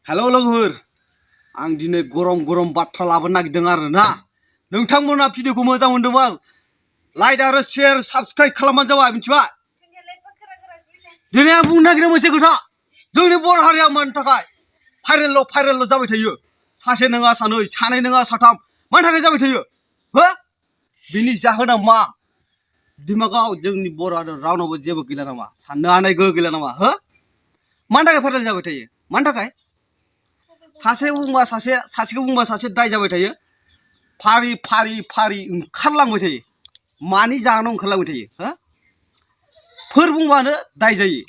Hello लोगोफोर आं दिनै गरम बाथ्रा लाबोनो नागिरदों आरो ना नोंथांमोना भिडिअखौ मोजां मोनदोंबा लाइक आरो शेयार साबस्क्राइब खालामबानो जाबाय मिथिबाय दिनै आं बुंनो नागिरदों मोनसे खोथा जोंनि बर' हारिया मानि थाखाय भाइरेल जाबाय थायो सासे नङा सानै नङा साथाम मानि थाखाय जाबाय थायो हो बिनि जाहोना मा दिमागाव जोंनि बर' हारियाव रावनावबो जेबो गैला नामा साननो हानाय गोहो गैला नामा हो मानि थाखाय भाइरेल जाबाय थायो मानि थाखाय सासेखौ बुंबा सासे दाय जाबाय थायो फारि ओंखारलांबाय थायो मानि जाहोनाव ओंखारलांबाय थायो हो फोर बुंबानो दाय जायो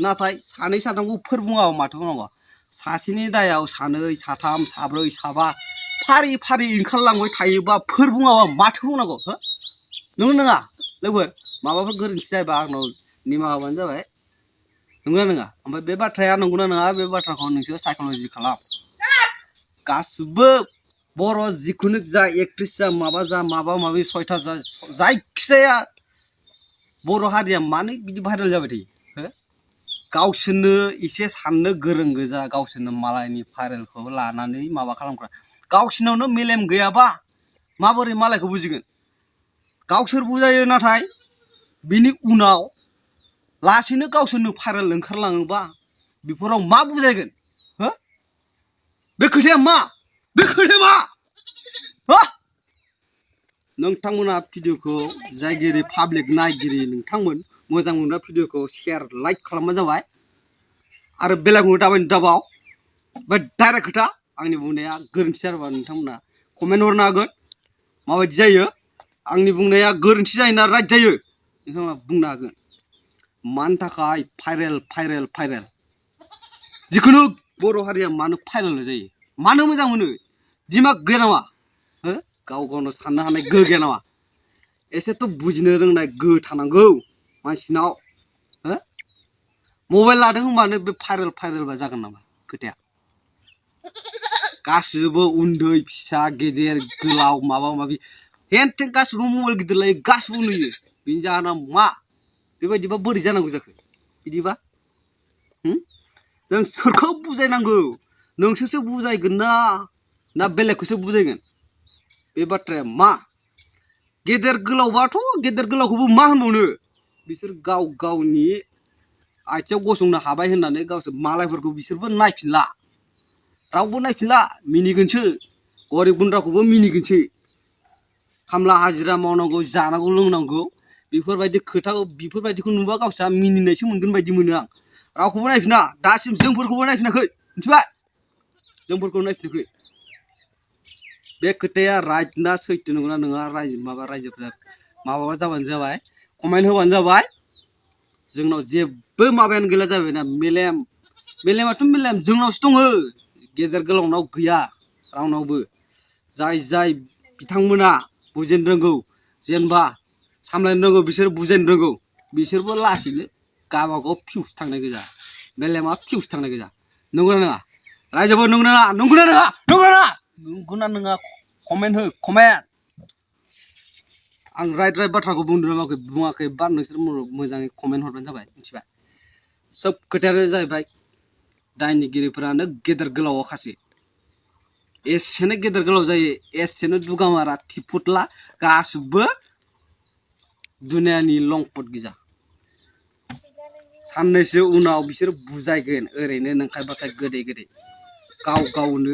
नाथाय सानै साथामखौ फोर बुङाबा माथो बुंनांगौ सासेनि दायाव सानै साथाम साब्रै साबा फारि ओंखारलांबाय थायोबा फोर बुङाबा माथो बुंनांगौ हो नंगौ नङा लोगोफोर माबाफोर गोरोन्थि जायोबा आंनाव निमाहा होबानो जाबाय नंगौना नङा ओमफ्राय बे बाथ्राया नंगौना नङा बे बाथ्राखौ नोंसोर साइक'लजि खालाम गासिबो बर' जिखुनु जा एक्ट्रिस जा माबा माबि सयथा जा जायखिजाया बर' हारिया मानो बिदि भाइरेल जाबाय थायो हो गावसोरनो एसे साननो गोरों गोजा गावसोरनो मालायनि भाइरेलखौ लानानै माबा खालामग्रा गावसोरनावनो मेलेम गैयाबा माबोरै मालायखौ बुजिगोन गावसोर बुजायो नाथाय बिनि उनाव लासैनो गावसोरनो भाइरेल ओंखारलाङोबा बेफोराव मा बुजायगोन हो बे खोथाया मा हो नोंथांमोना भिडिअखौ जायगिरि पाब्लिक नायगिरि नोंथांमोन मोजां मोनग्रा भिडिअखौ शेयार लाइक खालामबानो जाबाय आरो बेलेगखौ दाबाव बे डाइरेक्ट खोथा आंनि बुंनाया गोरोन्थि जायोबा नोंथांमोना कमेन्ट हरनो हागोन माबायदि जायो आंनि बुंनाया गोरोन्थि जायोना राइट जायो नोंथांमोना बुंनो हागोन मानि थाखाय भाइरेल जिखुनु बर' हारिया मानो भाइरेल जायो मानो मोजां मोनो दिमाग गैया नामा हो गावनो साननो हानाय गोहो गैया नामा एसेथ' बुजिनो रोंनाय गोहो थानांगौ मानसिनाव हो मबाइल लादों होनबानो बे भाइरेल जागोन नामा खोथाया गासिबो उन्दै फिसा गेदेर गोलाव माबा माबि हेनथेन गासिबो मबाइल गिदिर लायो गासिबो नुयो बेनि जाहोना मा बेबायदिबा बोरै जानांगौ जाखो बिदिबा नों सोरखौ बुजायनांगौ नोंसोरसो बुजायगोन ना बेलेगखौसो बुजायगोन बे बाथ्राया मा गेदेर गोलावबाथ' गेदेर गोलावखौबो मा होनबावनो बिसोर गावनि आथिङाव गसंनो हाबाय होननानै गावसोर मालायफोरखौ बिसोरबो नायफिनला रावबो नायफिनला मिनिगोनसो गरिब गुन्द्राखौबो मिनिगोनसो खामला हाजिरा मावनांगौ जानांगौ लोंनांगौ बेफोरबायदिखौ नुबा गावस्रा मिनिनायसो मोनगोन बायदि मोनो आं रावखौबो नायफिना दासिम जोंफोरखौबो नायफिनाखै मिथिबाय जोंफोरखौ नायफिनाखै बे खोथाया राइट ना सैथो नंगौना नङा रायजोफोरा माबाबा जाबानो जाबाय कमेन्ट होबानो जाबाय जोंनाव जेबो माबायानो गैला जाबायना मेलेमाथ' मेलेम जोंनावसो दङ गेदेर गोलावनाव गैया रावनावबो जाय बिथांमोना बुजिनो रोंगौ जेनेबा सामलायनो रोंगौ बिसोर बुजायनो रोंगौ बिसोरबो लासैनो गावबागाव फिउस थांनाय गोजा मेलेमा फिउस थांनाय गोजा नंगौना नङा रायजोफोर नंगौना नङा कमेन्ट हो कमेन्ट आं राइट बाथ्राखौ बुङाखै बा नोंसोर मोजाङै कमेन्ट हरबानो जाबाय मिथिबाय सोब खोथायानो जाहैबाय दायनिगिरिफोरानो गेदेर गोलाव खासि एसेनो गेदेर गोलाव जायो एसेनो दुगामारा थिफुटला गासिबो दुनियानि लंपट गोजा साननैसो उनाव बिसोर बुजायगोन ओरैनो नंखाय बाखाय गोदै गावनो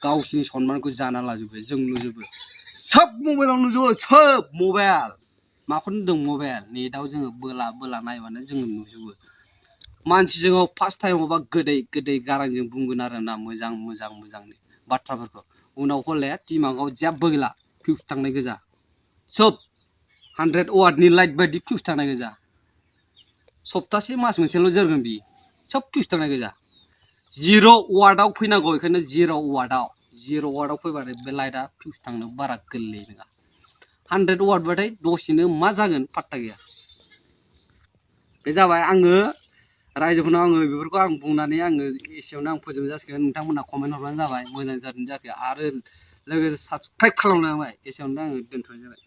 गावसिनि सन्मानखौ जाना लाजोबो जों नुजोबो सोब मबाइलाव नुजोबो सोब मबाइल माखौ नुदों मबाइल नेटआव जोङो बोला नायबानो जोङो नुजोबो मानसिजों फार्स्ट टाइमावबा गोदै गारांजों बुंगोन आरो ना मोजांनि बाथ्राफोरखौ उनाव हले दिमागाव जेबो गैला फिउस थांनाय गोजा सोब 100 वाटनि लाइट बायदि फिउस थांनाय गोजा सप्तासे मास मोनसेल' जोरगोन बि सोब फिउस थांनाय गोजा 0 वाटआव फैनांगौ बेखायनो 0 वाटआव फैबाथाय बे लाइटआ फिउस थांनो बारा गोरलै नङा 100 वाट बाथाय दसेनो मा जागोन पात्ता गैया बे जाबाय आङो रायजोफोरनाव आङो बेफोरखौ आं बुंनानै आङो एसेयावनो आं फोजोबनाय जासिगोन नोंथांमोना कमेन्ट हरबानो जाबाय मोजां जादों जायाखै आरो लोगोसे साबस्क्राइब खालामनो जाबाय एसेयावनो आङो दोनथ'नाय जाबाय।